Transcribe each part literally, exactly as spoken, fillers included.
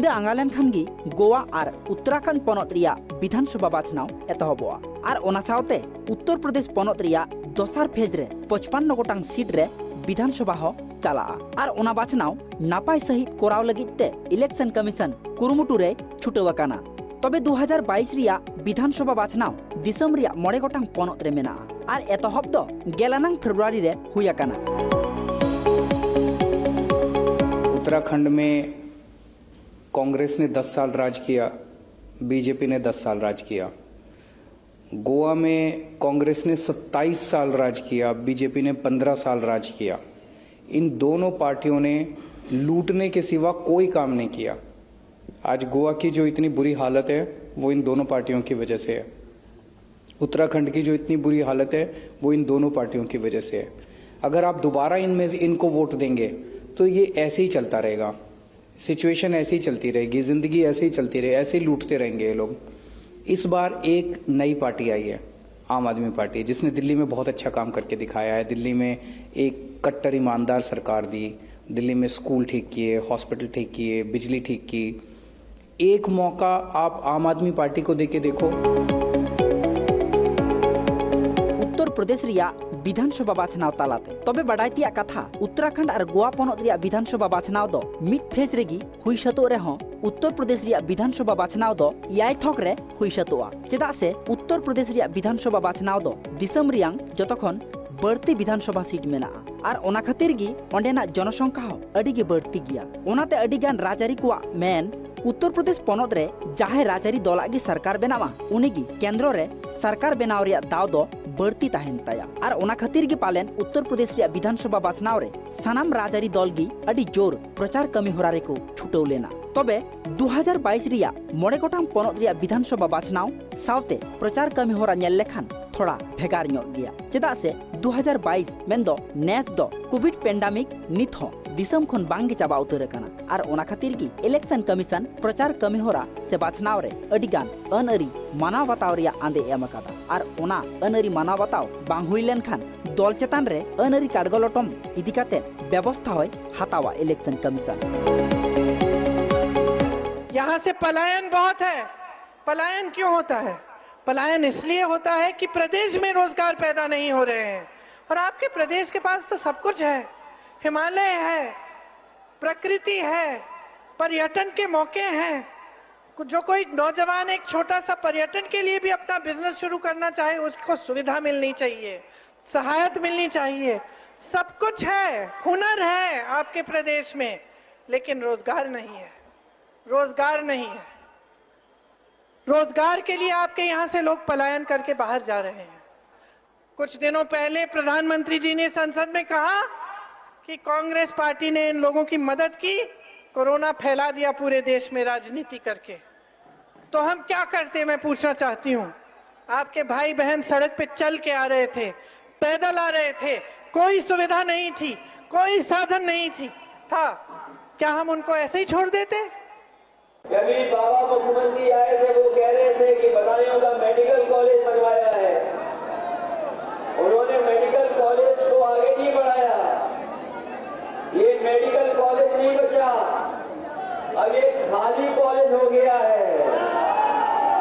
ᱟᱸᱜᱟ ᱞᱮᱱᱠᱷᱟᱱ ᱜᱮ ᱜᱳᱣᱟ ᱟᱨ ᱩᱛᱛᱚᱨᱟᱠᱷᱚᱸᱰ ᱯᱚᱱᱚᱛ ᱨᱮᱭᱟᱜ ᱵᱤᱫᱷᱟᱱ ᱥᱚᱵᱷᱟ ᱵᱟᱪᱷᱱᱟᱣ ᱮᱛᱚᱦᱚᱵᱚᱜᱼᱟ᱾ ᱟᱨ ᱚᱱᱟ ᱥᱟᱶᱛᱮ ᱩᱛᱛᱚᱨ ᱯᱨᱚᱫᱮᱥ ᱯᱚᱱᱚᱛ ᱨᱮᱭᱟᱜ ᱫᱚᱥᱟᱨ ᱯᱷᱮᱡᱽ ᱨᱮ ᱯᱚᱪᱯᱟᱱᱱᱚ ᱜᱚᱴᱟᱝ ᱥᱤᱴ ᱨᱮ ᱵᱤᱫᱷᱟᱱ ᱥᱚᱵᱷᱟ ᱦᱚᱸ ᱪᱟᱞᱟᱜᱼᱟ᱾ ᱟᱨ ᱚᱱᱟ ᱵᱟᱪᱷᱱᱟᱣ ᱱᱟᱯᱟᱭ ᱥᱟᱹᱦᱤᱡ ᱠᱚᱨᱟᱣ ᱞᱟᱹᱜᱤᱫ ᱛᱮ ᱤᱞᱮᱠᱥᱚᱱ ᱠᱚᱢᱤᱥᱚᱱ ᱠᱩᱨᱩᱢᱩᱴᱩ ᱨᱮᱭ ᱪᱷᱩᱴᱟᱹᱣ ᱟᱠᱟᱱᱟ᱾ ᱛᱚᱵᱮ ᱫᱩ ᱦᱟᱡᱟᱨ ᱵᱟᱭᱤᱥ ᱨᱮᱭᱟᱜ ᱵᱤᱫᱷᱟᱱ ᱥᱚᱵᱷᱟ ᱵᱟᱪᱷᱱᱟᱣ ᱫᱤᱥᱚᱢ ᱨᱮᱭᱟᱜ ᱢᱚᱬᱮ ᱜᱚᱴᱟᱝ ᱯᱚᱱᱚᱛ ᱨᱮ ᱢᱮᱱᱟᱜᱼᱟ ᱟᱨ ᱮᱛᱚᱦᱚᱵ ᱫᱚ ᱜᱮᱞ ᱟᱱᱟᱝ ᱯᱷᱮᱵᱽᱨᱩᱣᱟᱨᱤ ᱨᱮ ᱦᱩᱭ ᱟᱠᱟᱱᱟ᱾ उत्तराखंड में कांग्रेस ने दस साल राज किया, बीजेपी ने दस साल राज किया। गोवा में कांग्रेस ने सत्ताईस साल राज किया, बीजेपी ने पन्द्रह साल राज किया। इन दोनों पार्टियों ने लूटने के सिवा कोई काम नहीं किया। आज गोवा की जो इतनी बुरी हालत है, वो इन दोनों पार्टियों की वजह से है। उत्तराखंड की जो इतनी बुरी हालत है, वो इन दोनों पार्टियों की वजह से है। अगर आप दोबारा इनमें से इनको वोट देंगे, तो ये ऐसे ही चलता रहेगा। सिचुएशन ऐसे ही चलती रहेगी, जिंदगी ऐसे ही चलती रहे, ऐसे ही लूटते रहेंगे ये लोग। इस बार एक नई पार्टी आई है, आम आदमी पार्टी, जिसने दिल्ली में बहुत अच्छा काम करके दिखाया है। दिल्ली में एक कट्टर ईमानदार सरकार दी, दिल्ली में स्कूल ठीक किए, हॉस्पिटल ठीक किए, बिजली ठीक की। एक मौका आप आम आदमी पार्टी को देके देखो। ᱩᱛᱛᱚᱨ ᱯᱨᱚᱫᱮᱥ ᱨᱮᱭᱟᱜ ᱵᱤᱫᱷᱟᱱ ᱥᱚᱵᱷᱟ ᱵᱟᱪᱷᱱᱟᱣ ᱛᱟᱞᱟᱛᱮ᱾ ᱛᱚᱵᱮ ᱵᱟᱰᱟᱭ ᱛᱮᱭᱟᱜ ᱠᱟᱛᱷᱟ, ᱩᱛᱛᱚᱨᱟᱠᱷᱚᱸᱰ ᱟᱨ ᱜᱳᱣᱟ ᱯᱚᱱᱚᱛ ᱨᱮᱭᱟᱜ ᱵᱤᱫᱷᱟᱱ ᱥᱚᱵᱷᱟ ᱵᱟᱪᱷᱱᱟᱣ ᱫᱚ ᱢᱤᱫ ᱯᱷᱮᱡᱽ ᱨᱮᱜᱮ ᱦᱩᱭ ᱥᱟᱹᱛᱚᱜ ᱨᱮᱦᱚᱸ, ᱩᱛᱛᱚᱨ ᱯᱨᱚᱫᱮᱥ ᱨᱮᱭᱟᱜ ᱵᱤᱫᱷᱟᱱ ᱥᱚᱵᱷᱟ ᱵᱟᱪᱷᱱᱟᱣ ᱫᱚ ᱮᱭᱟᱭ ᱛᱷᱚᱠ ᱨᱮ ᱦᱩᱭ ᱥᱟᱹᱛᱚᱜᱼᱟ᱾ ᱪᱮᱫᱟᱜ ᱥᱮ ᱩᱛᱛᱚᱨ ᱯᱨᱚᱫᱮᱥ ᱨᱮᱭᱟᱜ ᱵᱤᱫᱷᱟᱱ ᱥᱚᱵᱷᱟ ᱵᱟᱪᱷᱱᱟᱣ ᱫᱚ ᱫᱤᱥᱚᱢ ᱨᱮᱭᱟᱝ ᱡᱚᱛᱚ ᱠᱷᱚᱱ ᱵᱟᱹᱲᱛᱤ ᱵᱤᱫᱷᱟᱱ ᱥᱚᱵᱷᱟ ᱥᱤᱴ ᱢᱮᱱᱟᱜᱼᱟ᱾ ᱟᱨ ᱚᱱᱟ ᱠᱷᱟᱹᱛᱤᱨ ᱜᱮ ᱚᱸᱰᱮᱱᱟᱜ ᱡᱚᱱᱚᱥᱚᱝᱠᱷᱟ ᱦᱚᱸ ᱟᱹᱰᱤ ᱜᱮ ᱵᱟᱹᱲᱛᱤ ᱜᱮᱭᱟ᱾ ᱚᱱᱟᱛᱮ ᱟᱹᱰᱤ ᱜᱟᱱ ᱨᱟᱡᱽᱟᱹᱨᱤ ᱠᱚᱣᱟᱜ ᱢᱮᱱ, ᱩᱛᱛᱚᱨ ᱯᱨᱚᱫᱮᱥ ᱯᱚᱱᱚᱛ ᱨᱮ ᱡᱟᱦᱟᱸᱭ ᱨᱟᱡᱽᱟᱹᱨᱤ ᱫᱚᱞᱟᱜ ᱜᱮ ᱥᱚᱨᱠᱟᱨ ᱵᱮᱱᱟᱣᱟ, ᱩᱱᱤ ᱜᱮ ᱠᱮᱱᱫᱨᱚ ᱨᱮ ᱥᱚᱨᱠᱟᱨ ᱵᱮᱱᱟᱣ ᱨᱮᱭᱟᱜ ᱫᱟᱣ ᱫᱚ ᱵᱟᱹᱲᱛᱤ ᱛᱟᱦᱮᱱ ᱛᱟᱭᱟ᱾ ᱟᱨ ᱚᱱᱟ ᱠᱷᱟᱹᱛᱤᱨ ᱜᱮ ᱯᱟᱞᱮᱱ ᱩᱛᱛᱚᱨ ᱯᱨᱚᱫᱮᱥ ᱨᱮᱭᱟᱜ ᱵᱤᱫᱷᱟᱱ ᱥᱚᱵᱷᱟ ᱵᱟᱪᱷᱱᱟᱣ ᱨᱮ ᱥᱟᱱᱟᱢ ᱨᱟᱡᱽᱟᱹᱨᱤ ᱫᱚᱞ ᱜᱮ ᱟᱹᱰᱤ ᱡᱳᱨ ᱯᱨᱚᱪᱟᱨ ᱠᱟᱹᱢᱤ ᱦᱚᱨᱟ ᱨᱮᱠᱚ ᱪᱷᱩᱴᱟᱹᱣ ᱞᱮᱱᱟ᱾ ᱛᱚᱵᱮ ᱫᱩ ᱦᱟᱡᱟᱨ ᱵᱟᱭᱤᱥ ᱨᱮᱭᱟᱜ ᱢᱚᱬᱮ ᱜᱚᱴᱟᱝ ᱯᱚᱱᱚᱛ ᱨᱮᱭᱟᱜ ᱵᱤᱫᱷᱟᱱ ᱥᱚᱵᱷᱟ ᱵᱟᱪᱷᱱᱟᱣ ᱥᱟᱶᱛᱮ ᱯᱨᱚᱪᱟᱨ ᱠᱟᱹᱢᱤ ᱦᱚᱨᱟ ᱧᱮᱞ ᱞᱮᱠᱷᱟᱱ ᱛᱷᱚᱲᱟ ᱵᱷᱮᱜᱟᱨ ᱧᱚᱜ ᱜᱮᱭᱟ᱾ ᱪᱮᱫᱟᱜ ᱥᱮ ᱫᱩ ᱦᱟᱡᱟᱨ ᱵᱟᱭᱤᱥ ᱢᱮᱱᱫᱚ ᱱᱮᱥ ᱫᱚ ᱠᱳᱵᱷᱤᱰ ᱯᱮᱱᱰᱟᱢᱤᱠ ᱱᱤᱛ ᱦᱚᱸ ᱫᱤᱥᱚᱢ ᱠᱷᱚᱱ ᱵᱟᱝ ᱜᱮ ᱪᱟᱵᱟ ᱩᱛᱟᱹᱨ ᱟᱠᱟᱱᱟ᱾ ᱟᱨ ᱚᱱᱟ ᱠᱷᱟᱹᱛᱤᱨ ᱜᱮ ᱤᱞᱮᱠᱥᱚᱱ ᱠᱚᱢᱤᱥᱚᱱ ᱯᱨᱚᱪᱟᱨ ᱠᱟᱹᱢᱤ ᱦᱚᱨᱟ ᱥᱮ ᱵᱟᱪᱷᱱᱟᱣ ᱨᱮ ᱟᱹᱰᱤ ᱜᱟᱱ ᱟᱹᱱ ᱟᱹᱨᱤ ᱢᱟᱱᱟᱣ ᱵᱟᱛᱟᱣ ᱨᱮᱭᱟᱜ ᱟᱸᱫᱮ ᱮᱢ ᱟᱠᱟᱫᱟ᱾ ᱟᱨ ᱚᱱᱟ ᱟᱹᱱ ᱟᱹᱨᱤ ᱢᱟᱱᱟᱣ ᱵᱟᱛᱟᱣ ᱵᱟᱝ ᱦᱩᱭ ᱞᱮᱱᱠᱷᱟᱱ ᱫᱚᱞ ᱪᱮᱛᱟᱱ ᱨᱮ ᱟᱹᱱ ᱟᱹᱨᱤ ᱠᱟᱰᱜᱚᱞᱚᱴᱚᱢ ᱤᱫᱤ ᱠᱟᱛᱮ ᱵᱮᱵᱚᱥᱛᱷᱟ ᱦᱚᱸᱭ ᱦᱟᱛᱟᱣᱟ ᱤᱞᱮᱠᱥᱚᱱ ᱠᱚᱢᱤᱥᱚᱱ᱾ यहाँ से पलायन बहुत है। पलायन क्यों होता है? पलायन इसलिए होता है कि प्रदेश में रोजगार पैदा नहीं हो रहे हैं। और आपके प्रदेश के पास तो सब कुछ है, हिमालय है, प्रकृति है, पर्यटन के मौके हैं। जो कोई नौजवान एक छोटा सा पर्यटन के लिए भी अपना बिजनेस शुरू करना चाहे, उसको सुविधा मिलनी चाहिए, सहायता मिलनी चाहिए। सब कुछ है, हुनर है आपके प्रदेश में, लेकिन रोजगार नहीं है। रोजगार नहीं है। रोजगार के लिए आपके यहाँ से लोग पलायन करके बाहर जा रहे हैं। कुछ दिनों पहले प्रधानमंत्री जी ने संसद में कहा कि कांग्रेस पार्टी ने इन लोगों की मदद की, कोरोना फैला दिया पूरे देश में राजनीति करके। तो हम क्या करते, मैं पूछना चाहती हूँ। आपके भाई बहन सड़क पे चल के आ रहे थे, पैदल आ रहे थे, कोई सुविधा नहीं थी, कोई साधन नहीं थी, था। क्या हम उनको ऐसे ही छोड़ देते? जब भी बाबा मुख्यमंत्री आए थे, वो कह रहे थे कि बदायूं का मेडिकल कॉलेज बनवाया है। उन्होंने मेडिकल कॉलेज को आगे नहीं बढ़ाया। ये मेडिकल कॉलेज नहीं बचा, अब ये खाली कॉलेज हो गया है।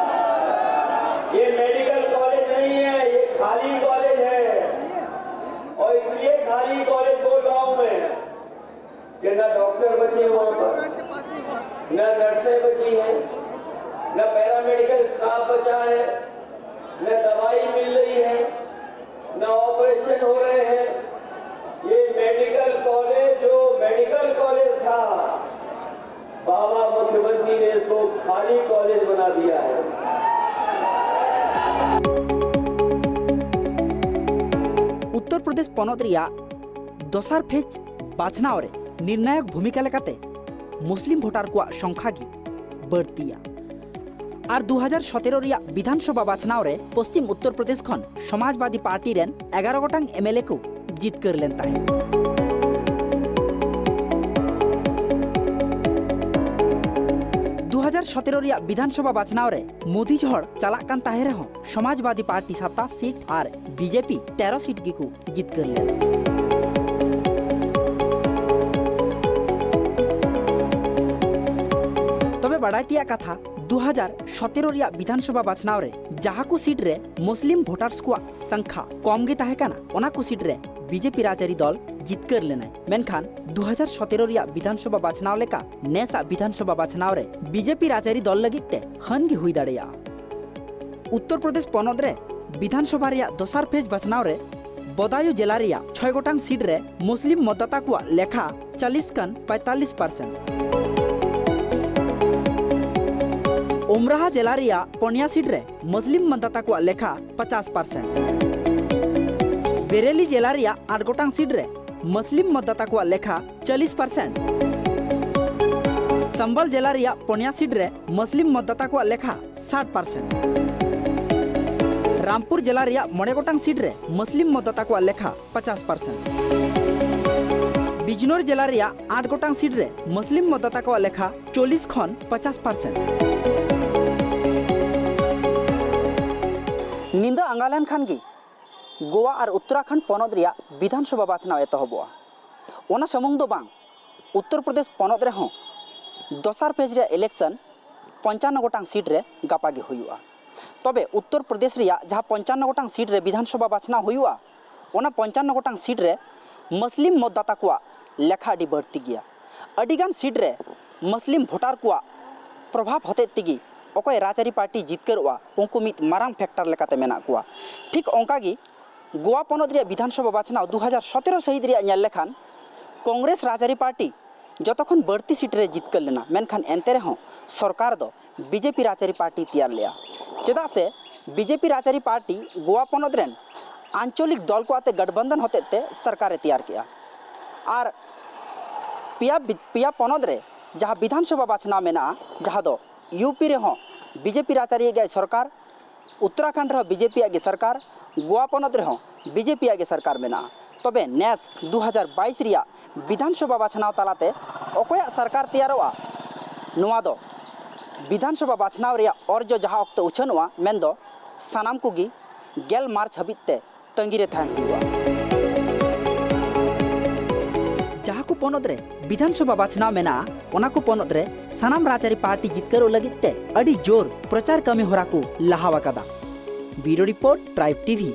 ये मेडिकल कॉलेज नहीं है, ये खाली कॉलेज है। और इसलिए खाली कॉलेज बोल रहा हूं मैं कि ना डॉक्टर बचे हैं वहां पर, ना नर्सें बची हैं, ना पैरामेडिकल स्टाफ बचा है, ना दवाई मिल रही है, ना ऑपरेशन हो रहे हैं। ये मेडिकल कॉलेज जो मेडिकल कॉलेज था, बाबा मुख्यमंत्री ने इसको खाली कॉलेज बना दिया है। ᱩᱛᱛᱚᱨ ᱯᱨᱚᱫᱮᱥ ᱯᱚᱱᱚᱛ ᱨᱮᱭᱟᱜ ᱫᱚᱥᱟᱨ ᱯᱷᱮᱡᱽ ᱵᱟᱪᱷᱱᱟᱣ ᱨᱮ ᱱᱤᱨᱱᱟᱭᱚᱠ ᱵᱷᱩᱢᱤᱠᱟ ᱞᱮᱠᱟᱛᱮ ᱢᱩᱥᱞᱤᱢ ᱵᱷᱳᱴᱟᱨ ᱠᱚᱣᱟᱜ ᱥᱚᱝᱠᱷᱟ ᱜᱮ ᱵᱟᱹᱲᱛᱤᱭᱟ᱾ ᱟᱨ ᱫᱩ ᱦᱟᱡᱟᱨ ᱥᱚᱛᱮᱨᱚ ᱨᱮᱭᱟᱜ ᱵᱤᱫᱷᱟᱱ ᱥᱚᱵᱷᱟ ᱵᱟᱪᱷᱱᱟᱣ ᱨᱮ ᱯᱚᱥᱪᱤᱢ ᱩᱛᱛᱚᱨ ᱯᱨᱚᱫᱮᱥ ᱠᱷᱚᱱ ᱥᱚᱢᱟᱡᱽᱵᱟᱫᱤ ᱯᱟᱨᱴᱤ ᱨᱮᱱ ᱮᱜᱟᱨᱚ ᱜᱚᱴᱟᱝ ᱮᱢ ᱮᱞ ᱮ ᱠᱚ ᱡᱤᱛᱠᱟᱹᱨ ᱞᱮᱱ ᱛᱟᱦᱮᱸᱫ᱾ ᱫᱩ ᱦᱟᱡᱟᱨ ᱥᱚᱛᱮᱨᱚ ᱨᱮᱭᱟᱜ ᱵᱤᱫᱷᱟᱱ ᱥᱚᱵᱷᱟ ᱵᱟᱪᱷᱱᱟᱣ ᱨᱮ ᱢᱳᱫᱤ ᱡᱷᱚᱲ ᱪᱟᱞᱟᱜ ᱠᱟᱱ ᱛᱟᱦᱮᱸ ᱨᱮᱦᱚᱸ, ᱥᱚᱢᱟᱡᱽᱵᱟᱫᱤ ᱯᱟᱨᱴᱤ ᱥᱟᱛᱟᱥ ᱥᱤᱴ ᱟᱨ ᱵᱤᱡᱮᱯᱤ ᱛᱮᱨᱚ ᱥᱤᱴ ᱜᱮᱠᱚ ᱡᱤᱛᱠᱟᱹᱨ ᱞᱮᱱᱟ᱾ ᱛᱚᱵᱮ ᱵᱟᱲᱟᱭ ᱛᱮᱭᱟᱜ ᱠᱟᱛᱷᱟ, ᱫᱩ ᱦᱟᱡᱟᱨ ᱥᱚᱛᱮᱨᱚ ᱨᱮᱭᱟᱜ ᱵᱤᱫᱷᱟᱱ ᱥᱚᱵᱷᱟ ᱵᱟᱪᱷᱱᱟᱣ ᱨᱮ ᱡᱟᱦᱟᱸ ᱠᱚ ᱥᱤᱴ ᱨᱮ ᱢᱩᱥᱞᱤᱢ ᱵᱷᱳᱴᱟᱨᱥ ᱠᱚᱣᱟᱜ ᱥᱚᱝᱠᱷᱟ ᱠᱚᱢ ᱜᱮ ᱛᱟᱦᱮᱸ ᱠᱟᱱᱟ, ᱚᱱᱟ ᱠᱚ ᱥᱤᱴ ᱨᱮ ᱵᱤᱡᱮᱯᱤ ᱨᱟᱡᱽᱟᱹᱨᱤ ᱫᱚᱞ ᱡᱤᱛᱠᱟᱹᱨ ᱞᱮᱱᱟᱭ᱾ ᱢᱮᱱᱠᱷᱟᱱ ᱫᱩ ᱦᱟᱡᱟᱨ ᱥᱚᱛᱮᱨᱚ ᱨᱮᱭᱟᱜ ᱵᱤᱫᱷᱟᱱ ᱥᱚᱵᱷᱟ ᱵᱟᱪᱷᱱᱟᱣ ᱞᱮᱠᱟ ᱱᱮᱥᱟᱜ ᱵᱤᱫᱷᱟᱱ ᱥᱚᱵᱷᱟ ᱵᱟᱪᱷᱱᱟᱣ ᱨᱮ ᱵᱤᱡᱮᱯᱤ ᱨᱟᱡᱽᱟᱹᱨᱤ ᱫᱚᱞ ᱞᱟᱹᱜᱤᱫ ᱛᱮ ᱦᱟᱹᱱ ᱜᱮ ᱦᱩᱭ ᱫᱟᱲᱮᱭᱟᱜᱼᱟ᱾ ᱩᱛᱛᱚᱨ ᱯᱨᱚᱫᱮᱥ ᱯᱚᱱᱚᱛ ᱨᱮ ᱵᱤᱫᱷᱟᱱ ᱥᱚᱵᱷᱟ ᱨᱮᱭᱟᱜ ᱫᱚᱥᱟᱨ ᱯᱷᱮᱡᱽ ᱵᱟᱪᱷᱱᱟᱣ ᱨᱮ ᱵᱚᱫᱟᱭᱩ ᱡᱮᱞᱟ ᱨᱮᱭᱟᱜ ᱪᱷᱚᱭ ᱜᱚᱴᱟᱝ ᱥᱤᱴ ᱨᱮ ᱢᱩᱥᱞᱤᱢ ᱢᱚᱛᱫᱟᱛᱟ ᱠᱚᱣᱟᱜ ᱞᱮᱠᱷᱟ ᱪᱟᱞᱤᱥ ᱠᱷᱚᱱ ᱯᱚᱸᱭᱛᱟᱞᱤᱥ ᱯᱟᱨᱥᱮᱱᱴ, ᱩᱢᱨᱟᱦᱟ ᱡᱮᱞᱟ ᱨᱮᱭᱟᱜ ᱯᱚᱱᱭᱟ ᱥᱤᱴ ᱨᱮ ᱢᱩᱥᱞᱤᱢ ᱢᱚᱛᱫᱟᱛᱟ ᱠᱚᱣᱟᱜ ᱞᱮᱠᱷᱟ ᱯᱚᱪᱟᱥ ᱯᱟᱨᱥᱮᱱᱴ, ᱵᱮᱨᱮᱞᱤ ᱡᱮᱞᱟ ᱨᱮᱭᱟᱜ ᱟᱴ ᱜᱚᱴᱟᱝ ᱥᱤᱴ ᱨᱮ ᱢᱩᱥᱞᱤᱢ ᱢᱚᱛᱫᱟᱛᱟ ᱠᱚᱣᱟᱜ ᱞᱮᱠᱷᱟ ᱪᱟᱞᱤᱥ ᱯᱟᱨᱥᱮᱱᱴ, ᱥᱟᱢᱵᱟᱞ ᱡᱮᱞᱟ ᱨᱮᱭᱟᱜ ᱯᱚᱱᱭᱟ ᱥᱤᱴ ᱨᱮ ᱢᱩᱥᱞᱤᱢ ᱢᱚᱛᱫᱟᱛᱟ ᱠᱚᱣᱟᱜ ᱞᱮᱠᱷᱟ ᱥᱟᱴ ᱯᱟᱨᱥᱮᱱᱴ, ᱨᱟᱢᱯᱩᱨ ᱡᱮᱞᱟ ᱨᱮᱭᱟᱜ ᱢᱚᱬᱮ ᱜᱚᱴᱟᱝ ᱥᱤᱴ ᱨᱮ ᱢᱩᱥᱞᱤᱢ ᱢᱚᱛᱫᱟᱛᱟ ᱠᱚᱣᱟᱜ ᱞᱮᱠᱷᱟ ᱯᱚᱪᱟᱥ ᱯᱟᱨᱥᱮᱱᱴ, ᱵᱤᱡᱽᱱᱳᱨ ᱡᱮᱞᱟ ᱨᱮᱭᱟᱜ ᱟᱴ ᱜᱚᱴᱟᱝ ᱥᱤᱴ ᱨᱮ ᱢᱩᱥᱞᱤᱢ ᱢᱚᱛᱫᱟᱛᱟ ᱠᱚᱣᱟᱜ ᱞᱮᱠᱷᱟ ᱪᱚᱞᱞᱤᱥ ᱠᱷᱚᱱ ᱯᱚᱪᱟᱥ ᱯᱟᱨᱥᱮᱱᱴ᱾ ᱧᱤᱫᱟᱹ ᱟᱸᱜᱟ ᱞᱮᱱᱠᱷᱟᱱ ᱜᱮ ᱜᱳᱣᱟ ᱟᱨ ᱩᱛᱛᱚᱨᱟᱠᱷᱚᱸᱰ ᱯᱚᱱᱚᱛ ᱨᱮᱭᱟᱜ ᱵᱤᱫᱷᱟᱱ ᱥᱚᱵᱷᱟ ᱵᱟᱪᱷᱱᱟᱣ ᱮᱛᱚᱦᱚᱵᱚᱜᱼᱟ᱾ ᱚᱱᱟ ᱥᱩᱢᱩᱝ ᱫᱚ ᱵᱟᱝ, ᱩᱛᱛᱚᱨ ᱯᱨᱚᱫᱮᱥ ᱯᱚᱱᱚᱛ ᱨᱮᱦᱚᱸ ᱫᱚᱥᱟᱨ ᱯᱷᱮᱡᱽ ᱨᱮᱭᱟᱜ ᱤᱞᱮᱠᱥᱚᱱ ᱯᱚᱧᱪᱟᱱᱱᱚ ᱜᱚᱴᱟᱝ ᱥᱤᱴ ᱨᱮ ᱜᱟᱯᱟ ᱜᱮ ᱦᱩᱭᱩᱜᱼᱟ᱾ ᱛᱚᱵᱮ ᱩᱛᱛᱚᱨ ᱯᱨᱚᱫᱮᱥ ᱨᱮᱭᱟᱜ ᱡᱟᱦᱟᱸ ᱯᱚᱧᱪᱟᱱᱱᱚ ᱜᱚᱴᱟᱝ ᱥᱤᱴ ᱨᱮ ᱵᱤᱫᱷᱟᱱ ᱥᱚᱵᱷᱟ ᱵᱟᱪᱷᱱᱟᱣ ᱦᱩᱭᱩᱜᱼᱟ, ᱚᱱᱟ ᱯᱚᱧᱪᱟᱱᱱᱚ ᱜᱚᱴᱟᱝ ᱥᱤᱴ ᱨᱮ ᱢᱩᱥᱞᱤᱢ ᱢᱚᱛᱫᱟᱛᱟ ᱠᱚᱣᱟᱜ ᱞᱮᱠᱷᱟ ᱟᱹᱰᱤ ᱵᱟᱹᱲᱛᱤ ᱜᱮᱭᱟ᱾ ᱟᱹᱰᱤᱜᱟᱱ ᱥᱤᱴ ᱨᱮ ᱢᱩᱥᱞᱤᱢ ᱵᱷᱳᱴᱟᱨ ᱠᱚᱣᱟᱜ ᱯᱨᱚᱵᱷᱟᱵᱽ ᱦᱚᱛᱮᱡ ᱛᱮᱜᱮ ᱚᱠᱚᱭ ᱨᱟᱡᱽᱟᱹᱨᱤ ᱯᱟᱨᱴᱤ ᱡᱤᱛᱠᱟᱹᱨᱚᱜᱼᱟ, ᱩᱱᱠᱩ ᱢᱤᱫ ᱢᱟᱨᱟᱝ ᱯᱷᱮᱠᱴᱟᱨ ᱞᱮᱠᱟᱛᱮ ᱢᱮᱱᱟᱜ ᱠᱚᱣᱟ᱾ ᱴᱷᱤᱠ ᱚᱱᱠᱟ ᱜᱮ ᱜᱳᱣᱟ ᱯᱚᱱᱚᱛ ᱨᱮᱭᱟᱜ ᱵᱤᱫᱷᱟᱱ ᱥᱚᱵᱷᱟ ᱵᱟᱪᱷᱱᱟᱣ ᱫᱩ ᱦᱟᱡᱟᱨ ᱥᱚᱛᱮᱨᱚ ᱥᱟᱹᱦᱤᱛ ᱨᱮᱭᱟᱜ ᱧᱮᱞ ᱞᱮᱠᱷᱟᱱ, ᱠᱚᱝᱜᱨᱮᱥ ᱨᱟᱡᱽᱟᱹᱨᱤ ᱯᱟᱨᱴᱤ ᱡᱚᱛᱚ ᱠᱷᱚᱱ ᱵᱟᱹᱲᱛᱤ ᱥᱤᱴ ᱨᱮ ᱡᱤᱛᱠᱟᱹᱨ ᱞᱮᱱᱟ, ᱢᱮᱱᱠᱷᱟᱱ ᱮᱱᱛᱮ ᱨᱮᱦᱚᱸ ᱥᱚᱨᱠᱟᱨ ᱫᱚ ᱵᱤᱡᱮᱯᱤ ᱨᱟᱡᱽᱟᱹᱨᱤ ᱯᱟᱨᱴᱤ ᱛᱮᱭᱟᱨ ᱞᱮᱫᱼᱟ᱾ ᱪᱮᱫᱟᱜ ᱥᱮ ᱵᱤᱡᱮᱯᱤ ᱨᱟᱡᱽᱟᱹᱨᱤ ᱯᱟᱨᱴᱤ ᱜᱳᱣᱟ ᱯᱚᱱᱚᱛ ᱨᱮᱱ ᱟᱧᱪᱚᱞᱤᱠ ᱫᱚᱞ ᱠᱚ ᱟᱛᱮ ᱜᱟᱴᱵᱟᱱᱫᱷᱚᱱ ᱦᱚᱛᱮᱡ ᱛᱮ ᱥᱚᱨᱠᱟᱨᱮ ᱛᱮᱭᱟᱨ ᱠᱮᱫᱼᱟ᱾ ᱟᱨ ᱯᱮᱭᱟ ᱵᱤ-, ᱯᱮᱭᱟ ᱯᱚᱱᱚᱛ ᱨᱮ ᱡᱟᱦᱟᱸ ᱵᱤᱫᱷᱟᱱ ᱥᱚᱵᱷᱟ ᱵᱟᱪᱷᱱᱟᱣ ᱢᱮᱱᱟᱜᱼᱟ, ᱡᱟᱦᱟᱸ ᱫᱚ ᱭᱩ ᱯᱤ ᱨᱮᱦᱚᱸ ᱵᱤᱡᱮᱯᱤ ᱨᱟᱡᱽᱟᱹᱨᱤ ᱜᱮ ᱥᱚᱨᱠᱟᱨ, ᱩᱛᱛᱚᱨᱟᱠᱷᱚᱸᱰ ᱨᱮᱦᱚᱸ ᱵᱤᱡᱮᱯᱤᱭᱟᱜ ᱜᱮ ᱥᱚᱨᱠᱟᱨ, ᱜᱳᱣᱟ ᱯᱚᱱᱚᱛ ᱨᱮᱦᱚᱸ ᱵᱤᱡᱮᱯᱤᱭᱟᱜ ᱜᱮ ᱥᱚᱨᱠᱟᱨ ᱢᱮᱱᱟᱜᱼᱟ᱾ ᱛᱚᱵᱮ ᱱᱮᱥ ᱫᱩ ᱦᱟᱡᱟᱨ ᱵᱟᱭᱤᱥ ᱨᱮᱭᱟᱜ ᱵᱤᱫᱷᱟᱱ ᱥᱚᱵᱷᱟ ᱵᱟᱪᱷᱱᱟᱣ ᱛᱟᱞᱟᱛᱮ ᱚᱠᱚᱭᱟᱜ ᱥᱚᱨᱠᱟᱨ ᱛᱮᱭᱟᱨᱚᱜᱼᱟ, ᱱᱚᱣᱟ ᱫᱚ ᱵᱤᱫᱷᱟᱱ ᱥᱚᱵᱷᱟ ᱵᱟᱪᱷᱱᱟᱣ ᱨᱮᱭᱟᱜ ᱚᱨᱡᱚ ᱡᱟᱦᱟᱸ ᱚᱠᱛᱚ ᱩᱪᱷᱟᱹᱱᱚᱜᱼᱟ, ᱢᱮᱱᱫᱚ ᱥᱟᱱᱟᱢ ᱠᱚᱜᱮ ᱜᱮᱞ ᱢᱟᱨᱪ ᱦᱟᱹᱵᱤᱡ ᱛᱮ ᱛᱟᱺᱜᱤ ᱨᱮ ᱛᱟᱦᱮᱱ ᱦᱩᱭᱩᱜᱼᱟ᱾ ᱡᱟᱦᱟᱸ ᱠᱚ ᱯᱚᱱᱚᱛ ᱨᱮ ᱵᱤᱫᱷᱟᱱ ᱥᱚᱵᱷᱟ ᱵᱟᱪᱷᱱᱟᱣ ᱢᱮᱱᱟᱜᱼᱟ, ᱚᱱᱟ ᱠᱚ ᱯᱚᱱᱚᱛ ᱨᱮ ᱥᱟᱱᱟᱢ ᱨᱟᱡᱽᱟᱹᱨᱤ ᱯᱟᱨᱴᱤ ᱡᱤᱛᱠᱟᱹᱨᱚᱜ ᱞᱟᱹᱜᱤᱫ ᱛᱮ ᱟᱹᱰᱤ ᱡᱳᱨ ᱯᱨᱚᱪᱟᱨ ᱠᱟᱹᱢᱤ ᱦᱚᱨᱟ ᱠᱚ ᱞᱟᱦᱟᱣ ᱟᱠᱟᱫᱟ᱾ ᱵᱤᱭᱩᱨᱳ ᱨᱤᱯᱳᱨᱴ, ᱴᱨᱟᱭᱤᱵᱽ ᱴᱤᱵᱷᱤ᱾